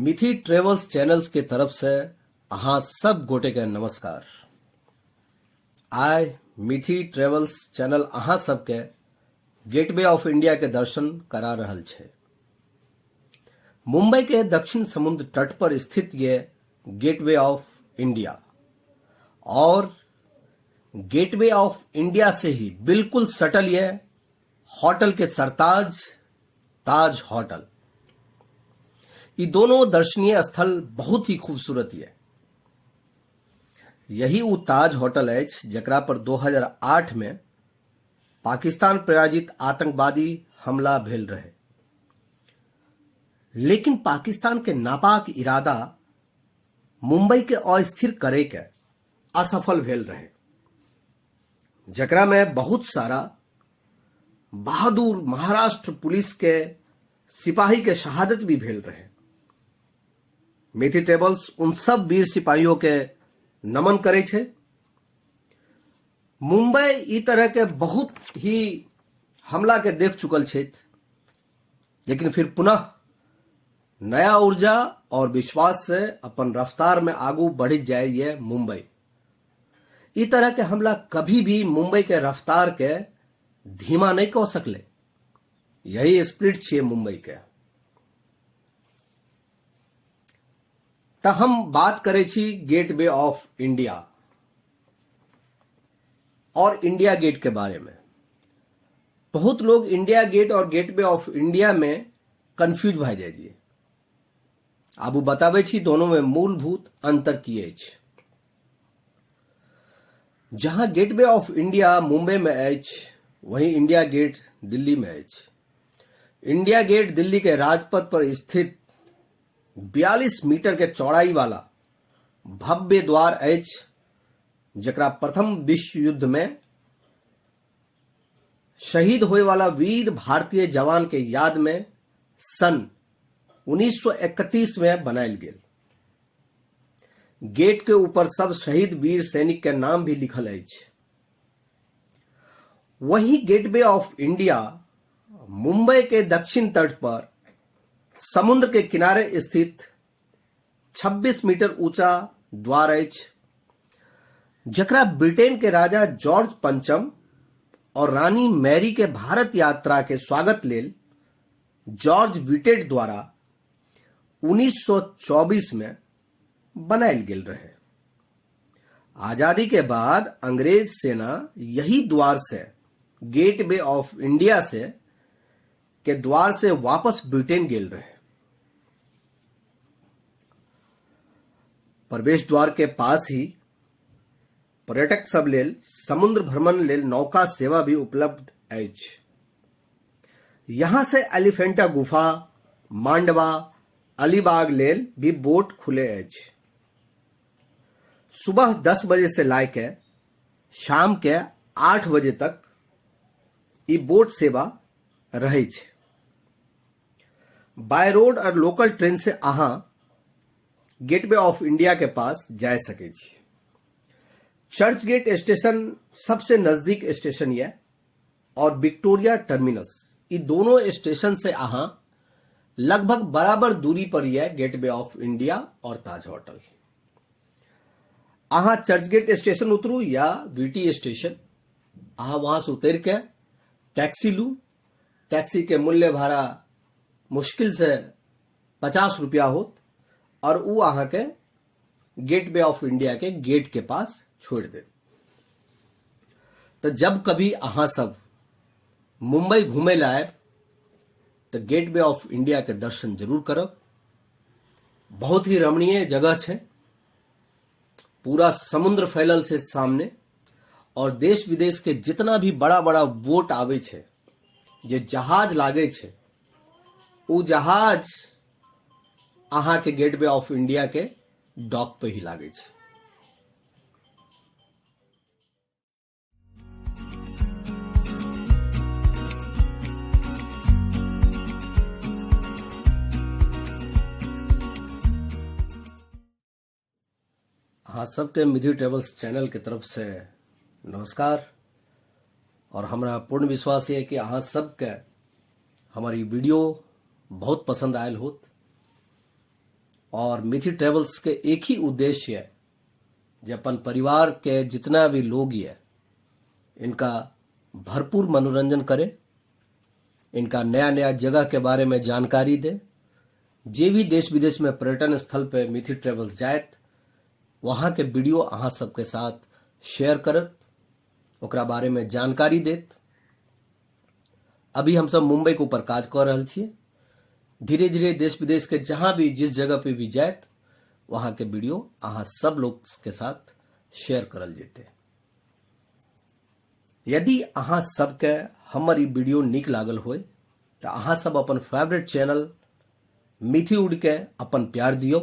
मिथि travels channels के तरफ से अहाँ सब गोटे के नमस्कार। आइ मिथि ट्रेवल्स चैनल अहाँ सबके गेटवे ऑफ इंडिया के दर्शन करा रहल छै। मुंबई के दक्षिण समुद्र तट पर स्थित ये गेटवे ऑफ इंडिया और गेटवे ऑफ इंडिया से ही बिल्कुल सटल ये होटल के सरताज ताज होटल, ये दोनों दर्शनीय स्थल बहुत ही खूबसूरत ये। यही वो ताज होटल अछि जकरा पर 2008 में पाकिस्तान प्रायोजित आतंकवादी हमला भेल रहे, लेकिन पाकिस्तान के नापाक इरादा मुंबई के अस्थिर करे के असफल भेल रहे, जकरा में बहुत सारा बहादुर महाराष्ट्र पुलिस के सिपाही के शहादत भी भेल रहे। मिथि ट्रेवल्स उन सब वीर सिपाहियों के नमन करे छै। मुंबई ई तरह के बहुत ही हमला के देख चुकल छथि, लेकिन फिर पुनः नया ऊर्जा और विश्वास से अपन रफ्तार में आगू बढ़ जाए ये मुंबई। ई तरह के हमला कभी भी मुंबई के रफ्तार के धीमा नहीं कह सकले। यही स्पिरिट छिए मुंबई के। त हम बात करै छी गेटवे ऑफ इंडिया और इंडिया गेट के बारे में। बहुत लोग इंडिया गेट और गेटवे ऑफ इंडिया में कंफ्यूज भए जाइ छै। आबू बताबै छी दोनों में मूलभूत अंतर की अछि। जहां गेटवे ऑफ इंडिया मुंबई में अछि, वहीं इंडिया गेट दिल्ली में अछि। इंडिया गेट दिल्ली के राजपथ पर स्थित 42 मीटर के चौड़ाई वाला भव्य द्वार अछि, जकरा प्रथम विश्व युद्ध में शहीद होए वाला वीर भारतीय जवान के याद में सन 1931 में बनायल गेल। गेट के ऊपर सब शहीद वीर सैनिक के नाम भी लिखल अछि। वही गेटवे ऑफ इंडिया मुंबई के दक्षिण तट पर समुद्र के किनारे स्थित 26 मीटर ऊंचा द्वार अछि, जकरा ब्रिटेन के राजा जॉर्ज पंचम और रानी मैरी के भारत यात्रा के स्वागत लेल जॉर्ज विटेट द्वारा 1924 में बनायल गेल रहे। आजादी के बाद अंग्रेज सेना यही द्वार से गेटवे ऑफ इंडिया से के द्वार से वापस ब्रिटेन गेल रहे। प्रवेश द्वार के पास ही पर्यटक सब लेल समुद्र भ्रमण लेल नौका सेवा भी उपलब्ध अछि। यहाँ से एलिफेंटा गुफा, मांडवा, अलीबाग लेल भी बोट खुले अछि। सुबह 10 बजे से लाय के शाम के 8 बजे तक ई बोट सेवा रहै छै। बाय रोड और लोकल ट्रेन से अहाँ गेटवे ऑफ इंडिया के पास जा सकै छी। चर्च गेट स्टेशन सबसे नजदीक स्टेशन यह और विक्टोरिया टर्मिनस, ये दोनों स्टेशन से अहाँ लगभग बराबर दूरी पर यह गेटवे ऑफ इंडिया और ताज होटल। अहाँ चर्च गेट स्टेशन उतरू या वीटी स्टेशन, अहाँ वहां से उतर के टैक्सी लू। टैक्सी के मूल्य भाड़ा मुश्किल से 50 रुपया होत और वो अहाँ के गेटवे ऑफ इंडिया के गेट के पास छोड़ दे। तो जब कभी अहाँ सब मुंबई घूमे ला आयब तो गेटवे ऑफ इंडिया के दर्शन जरूर करब। बहुत ही रमणीय जगह है, पूरा समुद्र फैलल से सामने और देश विदेश के जितना भी बड़ा बड़ा बोट आवे छै, जे जहाज लागे छै, उ जहाज अहाँ के गेटवे ऑफ इंडिया के डॉक पे ही लागे छै। अहाँ सबके मिथि ट्रेवल्स चैनल के तरफ से नमस्कार। और हमरा पूर्ण विश्वास है कि अहाँ सबके हमर ई वीडियो बहुत पसंद आयल होत। और मिथि ट्रेवल्स के एक ही उद्देश्य है जे अपन परिवार के जितना भी लोग ये इनका भरपूर मनोरंजन करे, इनका नया नया जगह के बारे में जानकारी दे। जे भी देश विदेश में पर्यटन स्थल पे मिथि ट्रेवल्स जायत वहाँ के वीडियो अहाँ सबके साथ शेयर करत, ओकरा बारे में जानकारी देत। अभी हम सब मुंबई के ऊपर काज कऽ रहल छियै। धीरे धीरे देश विदेश के जहाँ भी जिस जगह पे भी जायत वहाँ के वीडियो अहाँ सब लोग के साथ शेयर करल जेतै। यदि अहाँ सबके हमर ई वीडियो नीक लागल होय तऽ अहाँ सब अपन फेवरेट चैनल मिथि के अपन प्यार दियौ।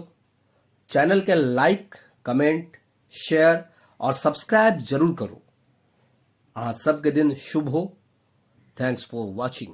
चैनल के लाइक, कमेंट, शेयर और सब्सक्राइब जरूर करू। अहाँ सबके दिन शुभ हो। Thanks for watching.